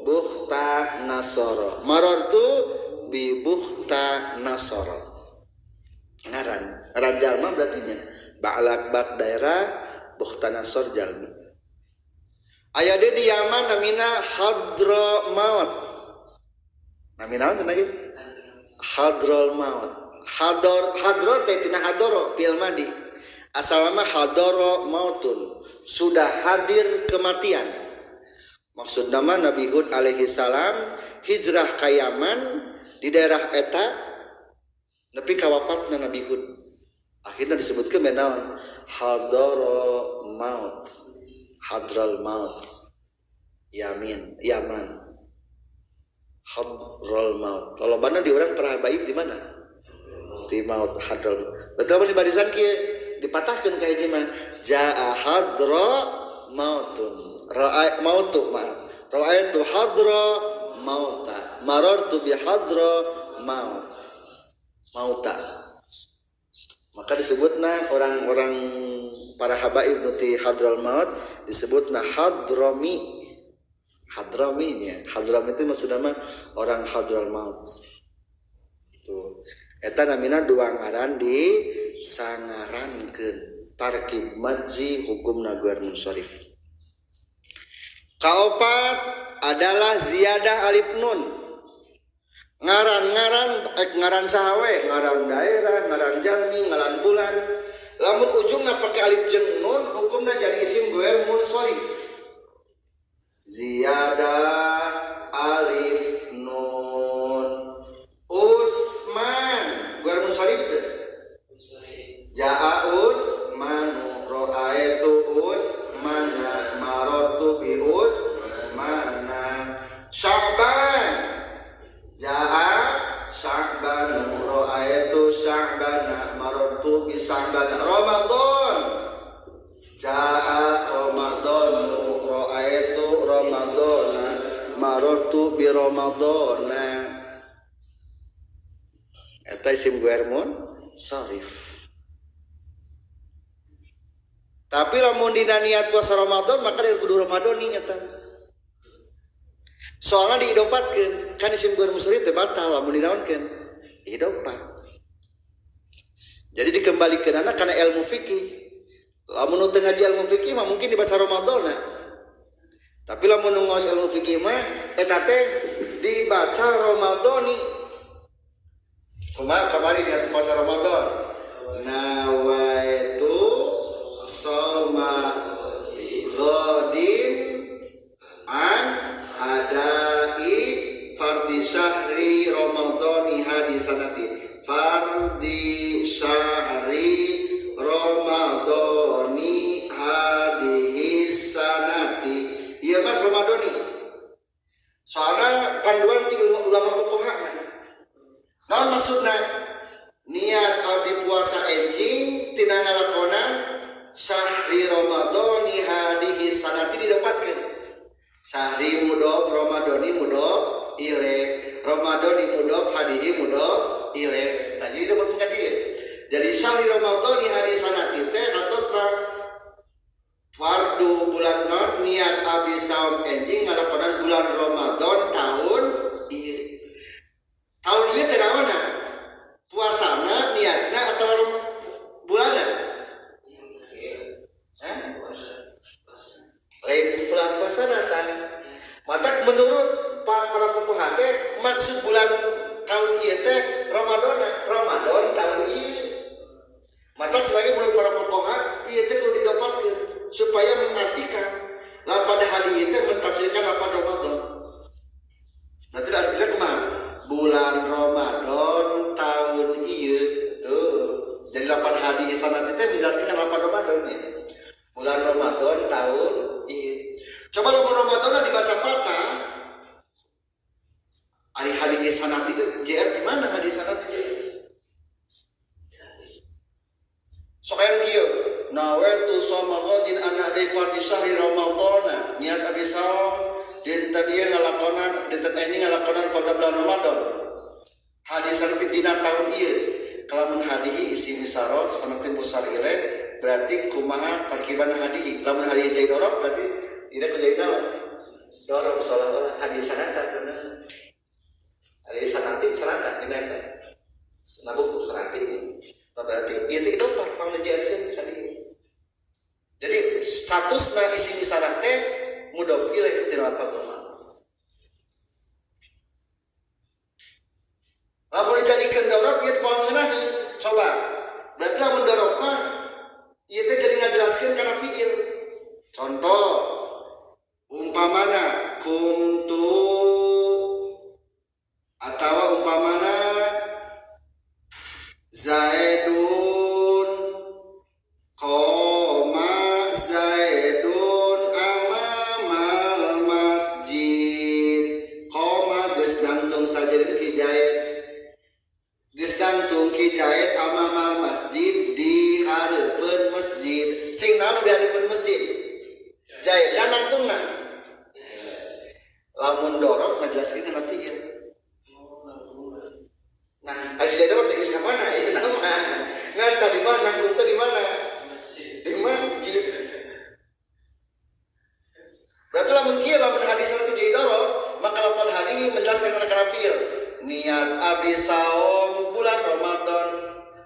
bukhtanasoro. Marartu bi bukhtanasoro. Ngaran, ngaran jalma berarti nya. Ba'lak bak daerah Bukhtanasor jalmi. Aya deui di Yaman namina Hadramaut. Namina naon cenah ieu? Hadral maut. Hador hadro teh tina hadoro fi'il madi. Asalna hadoro mautun, sudah hadir kematian. Maksud nama Nabi Hud alaihi salam hijrah ka Yaman di daerah eta nepi ka wafatna Nabi Hud. Akhirnya disebutkeun naon? Hadara maut. Hadral maut. Yamin, Yaman. Hadral maut. Lolobana di urang para habaib di mana? Di maut hadral. Betul di barisan kieu dipatahkeun ka hiji mah jaa hadra mautun. Ra'a mautu maaf. Ra'aitu hadra mauta. Marartu bi hadra maut. Mauta. Maka disebutna orang-orang para habaib nu ti hadral maut disebutna hadrami. Hadraminya. Hadrami itu maksudna mah orang hadral maut. Itu. Eta namina dua ngaran di sangarankeun tarkib madzi hukumna guer munsharif. Kaopat adalah ziyadah alif nun. Ngaran-ngaran ngaran saha we, ngaran daerah, ngaran jalmi, ngaran bulan. Lamun ujungna pake alif jeung nun, hukumna jadi isim ghair munsharif. Ziyadah alif nun. Utsman ghair munsharif teu? Jaa Utsmanu, ra'aitu Utsmana, marartu bi Utsmana. Sya'ban jaa Sya'ban, ra'aitu Sya'bana, marartu bi Sya'bana. Ramadan jaa Ramadanu, ra'aitu Ramadana, marartu bi Ramadana. Eta isim ghair munsharif. Tapi lamun dina niat puasa Ramadan maka dari kudu Ramadhani eta. Soalna diidopatkeun, kan isim ghair munsharif teh batal lamun dinaonkeun? Idopat. Jadi dikembalikeunana kana ilmu fikih. Lamun nu teu ngaji ilmu fikih mah mungkin dibaca Ramadhana. Tapi lamun nu ngaos ilmu fikih mah eta teh dibaca Ramadhani. Kumaha kamari niat puasa Ramadan? Nawaitu soma ghodin an adai fardi syahri ramadhani hadisanati fardi syahri ramadhani hadisanati. Ieu mas ramadhani soalna panduan ti ulama fuqaha. Naon maksudna? Niat abdi puasa enjing tina ngalakonan syahri ramadhani hadihi sanati didapatkeun. Syahri mudhof ramadhani mudhof ilaih, ramadhani mudhof hadihi mudhof ilaih. Tah jadi dapatkeun ka dieu. Jadi syahri ramadhani hadihi sanati teh hartosna fardu bulan non niat abdi saum enjing ngalakonan bulan Ramadan tahun ieu. Tahun ieu teh naonna? Puasana niatna atawa bulanna? Lain bulan puasa datang. Mata menurut para fuqaha teh maksud bulan tahun ieu teh Ramadan, Ramadan tahun ieu. Mata selagi menurut para fuqaha ieu teh kudu didapatkeun supaya mengartikan lapada hadis ieu teh mentafsirkan lapan Ramadan. Berarti artinya kumaha? Bulan Ramadan tahun ieu tuh. Jadi lapan hadis sanad teh menjelaskan lapan Ramadan ya. Bulan Ramadan tahun ieu. Coba lamun Ramadan dibaca patah. Ari hadis sanad itu JR di mana hadis sanad itu? Sok aya nu kieu. Nawaitu shauma ghadin an ahdi fardhi syahri Ramadhana. Niat abdi saum dinten ieu ngalakonan dinten ini ngalakonan pada bulan Ramadan. Hadis sanad dina tahun ieu. Kalamun hadihi isi misaro sanad musar ilaih berarti kumaha tarkiban hadihi. Lamun hadihi jadi dorob berarti tidak jadi naon? Dorob seolah-olah hadis sanad bener. Hadis sanati sanata dina eta. Na buku sanati berarti ieu teh idopah pangnejeankeun ka dieu. Jadi statusna isi misarah teh mudhof ilaih tina lafaz Ramadan. Lamun dijadikeun dorob ieu teh moal ngeunaheun. Coba. Berarti lamun dorob mah ieu teh jadi ngajelaskeun kana fiil. Contoh umpamana kumtu atawa umpamana Zaidun qoma Zaidun amamal masjid. Qoma geus nangtung sajarin ki Zaid, geus nangtung ki Zaid amamal masjid di hareupeun masjid. Cing naon di hareupeun masjid? Zaid dan nangtungna. Lamun dorok ngajelaskeun kana fiil. Nah, ari Zaid mah teh geus ka mana? Ieu nama. Ngan tadi mah nangtung teh di mana? Di masjid. Berarti lamun kieu lamun hadis itu jadi dorok, maka lamun hadis menjelaskan kana fiil. Niat abdi saum bulan Ramadan.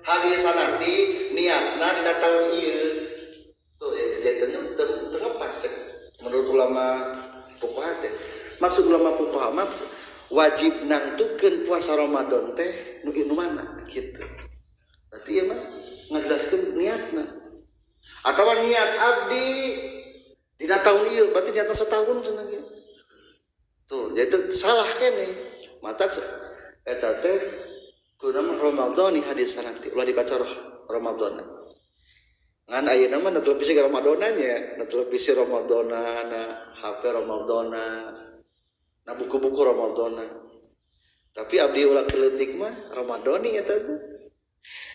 Hadis sanati niatna dina taun ieu. Tuh ya jadi teu ngepas menurut ulama fuqaha teh. Maksud ulama fuqaha mah wajib nangtukeun puasa Ramadan teh nu mana gitu. Berarti ieu mah ngajelaskeun niatna. Atawa niat abdi dina taun ieu berarti niatna setahun cenah ge. Tuh, jadi salah keneh. Mata eta teh kudu Ramadhani hadis sanati ulah dibaca Ramadan. Ngan ayeuna mah na televisi Ramadhananya, na televisi Ramadhana, na HP Ramadhana, na buku-buku Ramadhana. Tapi abdi ulah keleutik mah Ramadhani eta teh.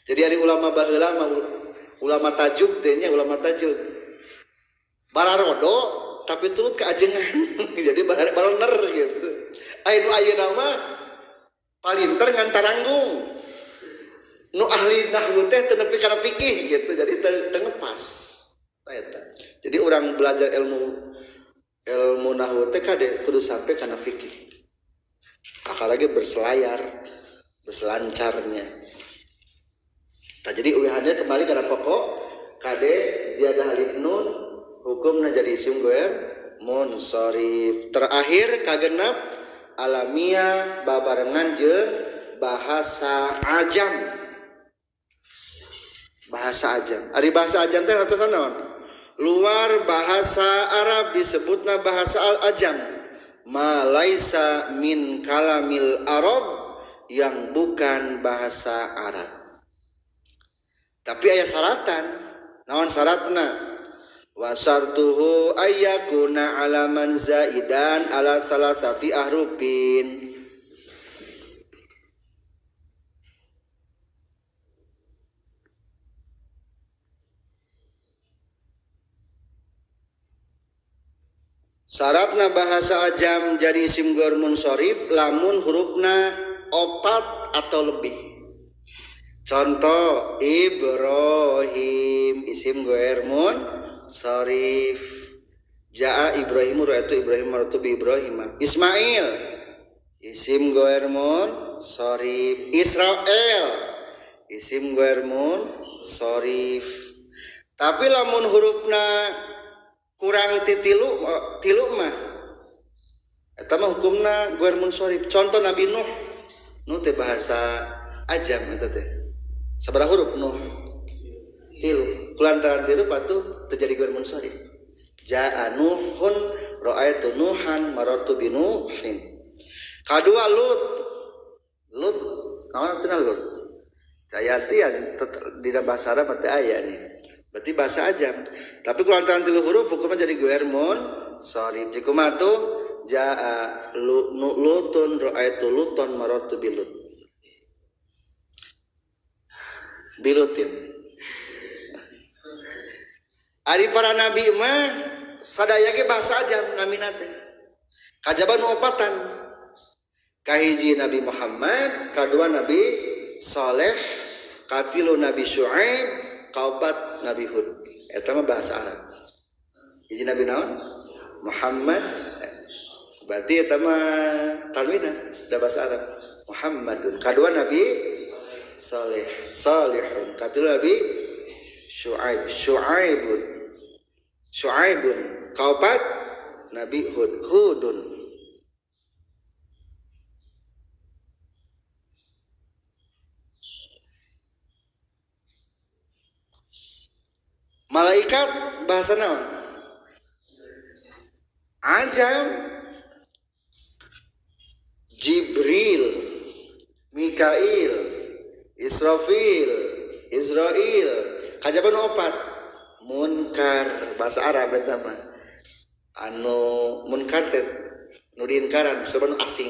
Jadi ari ulama baheula mah ulama tajuk teh nya ulama tajuk. Bararodo tapi turut keajengan. Jadi baraner gitu. Aya nu ayeuna mah palinter ngan taranggung. Nu ahli nahwu teh teu nepi kana fikih gitu. Jadi teu ngepas. Tah eta. Jadi urang belajar ilmu nahwu teh kade kudu sampai kana fikih. Apalagi berselayar, berselancarnya. Tah jadi ulihannya kembali kana pokok kade ziyadah alif nun hukumna jadi isim goer munsharif. Terakhir kagenep alamiah babarengan jeung bahasa ajam. Bahasa ajam. Ari bahasa ajam teh hartosna naon? Luar bahasa Arab disebutna bahasa al-ajam. Ma laisa min kalamil Arab, yang bukan bahasa Arab. Tapi aya syaratan. Naon syaratna? Wa syartuhu ayyakuna alaman zaidan ala salasati ahrufin. Syaratna bahasa ajam jadi isim ghair munsharif lamun hurufna opat atau lebih. Contoh Ibrahim isim ghair munsharif. Jaa Ibrahimu ra'aitu Ibrahim marartu bi Ibrahim. Ismail isim ghair munsharif. Israel isim ghair munsharif. Tapi lamun hurufna kurang ti tilu mah eta mah hukumna ghair munsharif. Contoh Nabi Nuh. Nuh teh bahasa ajam eta teh. Sabaraha huruf Nuh? Tilu. Kulantaran tilu patuh terjadi ghair munsharif. Jaa Nuhun ra'aitu Nuhan marartu bi Nuhin. Kadua Lut. Lut naon artina Lut? Aya arti ya dina bahasa Arab teh aya nya. Berarti bahasa ajam. Tapi kulantaran tilu huruf hukumnya jadi ghair munsharif. Kumaha tuh? Jaa lutun ra'aitu luton marartu bilut. Bilutin. Ari para nabi mah sadaya ge bahasa ajam namina teh. Kajaba nu opatan. Kahiji Nabi Muhammad, kadua Nabi Saleh, katilu Nabi Syuaib, kaopat Nabi Hud. Eta mah bahasa Arab. Hiji Nabi naon? Muhammad. Berarti eta mah tanwinan da bahasa Arab. Muhammadun. Kadua Nabi Saleh, Salihun. Katilu Nabi Syuaib, Syuaibun. Syuaibun. Kaopat Nabi Hud, Hudun. Malaikat bahasa naon? Ajam. Jibril, Mikail, Israfil, Israil kajaba nu opat munkar bahasa Arab eta mah anu munkar teh nu diinkaran sebab asing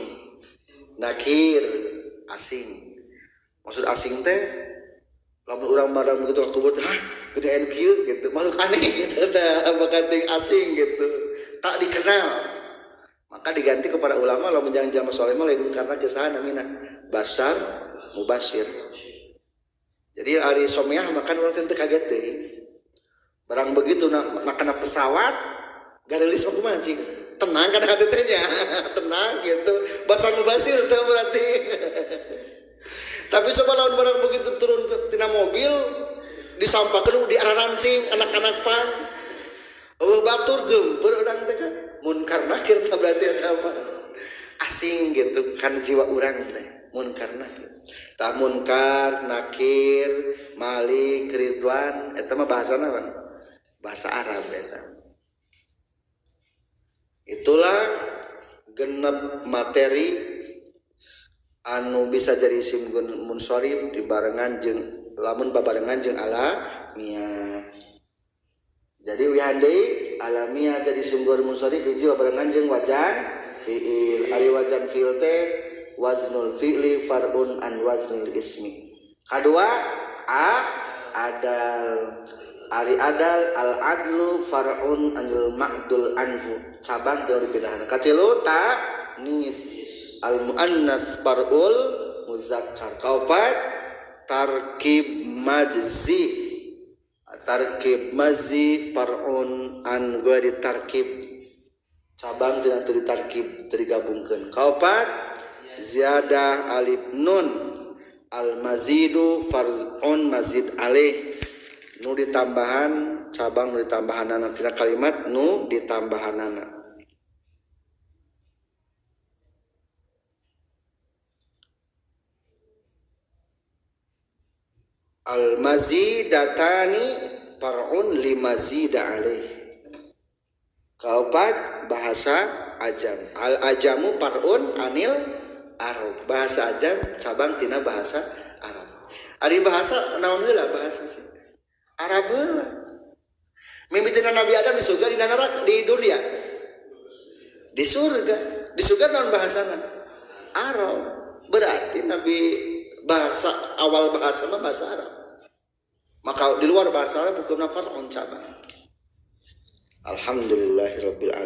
nakir asing maksud asing teh lamun urang barang begitu ke kubur hah gede anu kieu gitu makhluk aneh gitu teh bakal asing gitu tak dikenal maka diganti kepada ulama lamun jangan jalma soleh mah lain karena kesahan namina basar mubasir. Jadi ari somiah makan urang teh teu kaget teh barang begitu nak kena pesawat garelis mah kumaha cing tenang kan hati teh nya tenang gitu basar mubasir teh berarti. Tapi coba lawan barang begitu turun tina mobil disampakeun di araranting anak-anak pang eueuh batur geumpeur urang teh kan munkar nakir teh berarti eta mah asing gitu kan jiwa urang teh munkar nakir tah munkar nakir malik ridwan eta mah bahasana kan bahasa Arab eta. Itulah genep materi anu bisa jadi isim munsharif dibarengan jeung lamun babarengan jeung alamiah. Jadi wihan deui alamiah jadi isim munsharif hiji babarengan jeung wajan fiil. Ari wajan fiil teh waznul fi'li far'un an waznil ismi. Kadua a adal. Ari adal al adlu far'un anil ma'dul anhu cabang teu dipindahan. Katilu ta nis al muannas far'ul muzakkar. Kaopat tarkib majzi. Tarkib mazi far'un an ghairi tarkib cabang tina teu ditarkib teu digabungkeun. Kaopat ziyadah alif nun al mazidu far'un mazid alaih nu ditambahan cabang nu ditambahanana tina kalimat nu ditambahanana. Al mazidatani far'un limazida alaih. Kaopat bahasa ajam. Al ajamu far'un anil Arab. Bahasa ajam cabang tina bahasa Arab. Ari bahasa naon heula bahasa sih? Arab heula. Mimitina Nabi Adam di surga di neraka di dunia. Di surga. Di surga naon bahasana? Arab. Berarti Nabi bahasa awal bahasa mah bahasa Arab. Maka di luar bahasa Arab hukumna far'un cabang. Alhamdulillahirabbil alamin.